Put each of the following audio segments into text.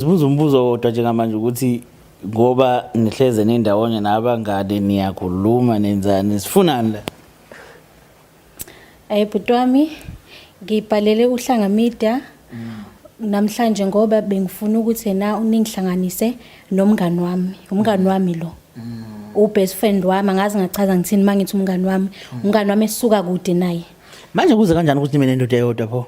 Sibuza umbuzo wodwa njengamanje ukuthi ngoba nihleze nindawonye nabangane niyakhuluma nenzani sifunani la? Ayi bhuti wami, ngibhalele uHlanga Media namhlanje ngoba bengifuna ukuthi na ningihlanganise nomngani wami, umngani wami lo. U-best friend wami, angazi ngachaza ngithini uma ngithi umngani wami, umngani wami esuka kude naye. Manje kuze kanjani ukuthi nibe nendoda eyodwa pho?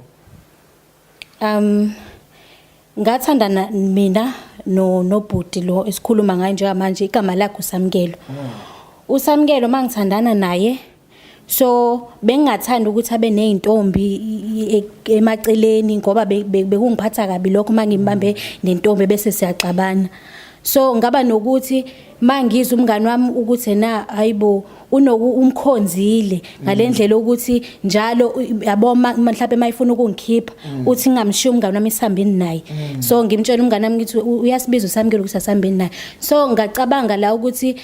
Ngathandana mina no nobhuti lo esikhuluma ngaye njengamanje, igama lakhe uSamkelo. USamkelo mangithandana naye, so bengingathanda ukuthi abe nezintombi emaceleni ngoba bekungiphatha kabi lokho mangimbambe nentombi bese siyaxabana. So ngaba nokuthi mangizwa umngani wami ukuthi na hayibo unoku umkhonzile ngalendlela ukuthi njalo yabo mhlawumbe mayifuna ukungikhipha uthi ngingamshiya umngani wami isihambini naye. So ngimtshela umngani wami ngithi uyasibiza uSamkelo ukuthi asihambeni naye. So ngacabanga la ukuthi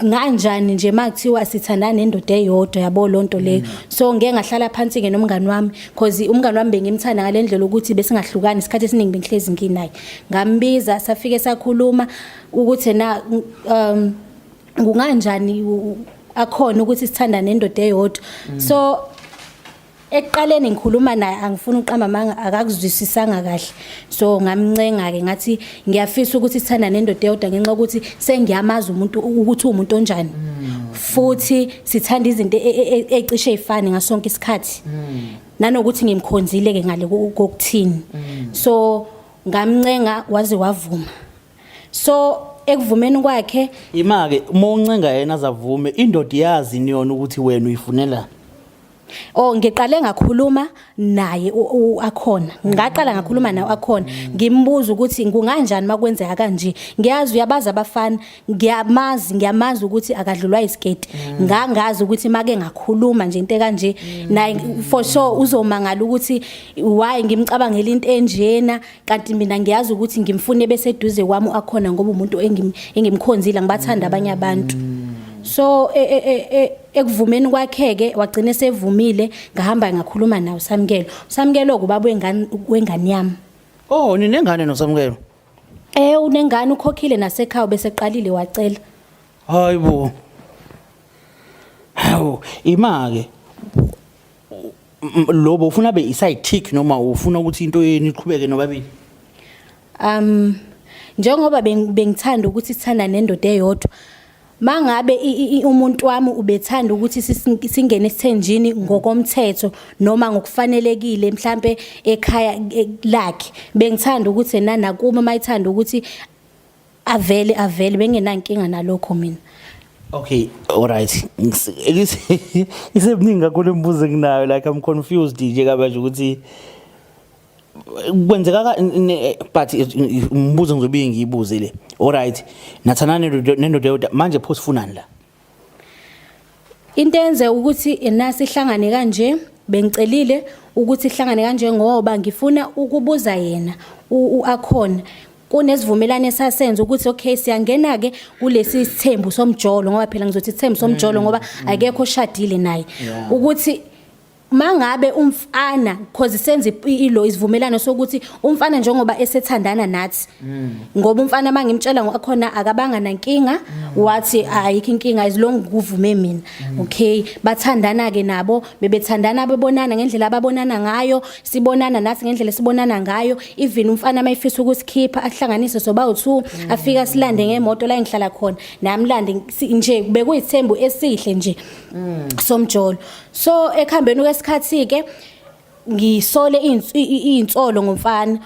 nganjani nje makuthiwa sithandana nendoda eyodwa, yabo lonto leyo. So ngeke ngahlala phansi ke nomngani wami because umngani wami bengimthanda ngalendlela ukuthi besingahlukani, isikhathi esiningi bengihlezi nginaye. Ngambiza, safike sakhuluma ukuthi na kunganjani akhona ukuthi sithandane nendoda eyodwa. So ekuqaleni ngikhuluma naye, angifuni uqamba amanga, akakuzwisisanga kahle. So ngamncenga ke ngathi ngiyafisa ukuthi sithandane nendoda eyodwa ngenxa yokuthi sengiyamazi umuntu ukuthi uwumuntu onjani, futhi sithanda izinto ecishe ey'fane ngasonke isikhathi, nanokuthi ngimkhonzile ke ngale kokuthini. So ngamncenga waze wavuma. So ekuvumeni kwakhe, Ima-ke, uma uncenga yena azavume, indoda iyazi niyona ukuthi wena uyifunela? Oh, ngiqale ngakhuluma naye akhona. Ngaqala ngakhuluma naye akhona, ngimbuza ukuthi kunganjani makwenzeka kanje. Ngiyazi uyabaza abafana, ngiyamazi, ngiyamazi ukuthi akadlulwa isiketi. Ngangazi ukuthi make ngakhuluma nje into kanje naye for sure uzomangala ukuthi why ngimcabangela into enjena, kanti mina ngiyazi ukuthi ngimfune bese eduze kwami akhona ngoba umuntu engimkhonzile, ngibathanda abanye abantu. So ekuvumeni kwakhe ke wagcina sevumile, ngahamba ngakhuluma naye uSamkelo. USamkelo ubaba wengane yami. Oh, ninengane noSamkelo? Eh, unengane, ukhokhile nasekhaya, bese qalile wacela. Hayibo. Hawu, ima-ke. Lobo ufuna be i-side chick noma ufuna ukuthi into yenu iqhubeke nobabili? Njengoba bengithanda ukuthi sithanda nendoda eyodwa, mangabe umuntu wami ubethanda ukuthi singene esithenjini ngokomthetho noma ngokufanelekile mhlambe ekhaya lakhe, bengithanda ukuthi nakuma mayithanda ukuthi avele avele, bengenankinga nalokho mina. Okay, all right. Isemningi kakhulu imibuzo enginayo, like I'm confused nje kabanje ukuthi kwenzeka but umbuzo ngizobuye ngiyibuze le. All right. Nathandana nendoda eyodwa, manje pho sifunani la? Into enze ukuthi nasi ihlangane kanje, bengicelile ukuthi ihlangane kanje ngoba ngifuna ukubuza yena akhona kunesivumelano esasenza ukuthi okay, siyangena ke kulesi sithembu somjolo, ngoba phela ngizothi isithembu somjolo ngoba akekho oshadile naye, ukuthi mangabe umfana, cause senze ilo isivumelano sokuthi umfana njengoba esethandana nathi, ngoba umfana mangimtshela ngokhona akabanga nankinga, wathi ayikho inkinga as long kuvume mina. Okay, bathandana ke nabo, bebethandana, bebonana ngendlela ababonana ngayo, sibonana nathi ngendlela esibonana ngayo. Even umfana mayifisa ukusikhipha ahlanganise soba u2, afika silande ngemoto la engihlala khona, namlande nje. Bekuyithembu esihle nje somjolo. So ekuhambeni kwesikhathi ke ngisole iy'nsolo ngomfana.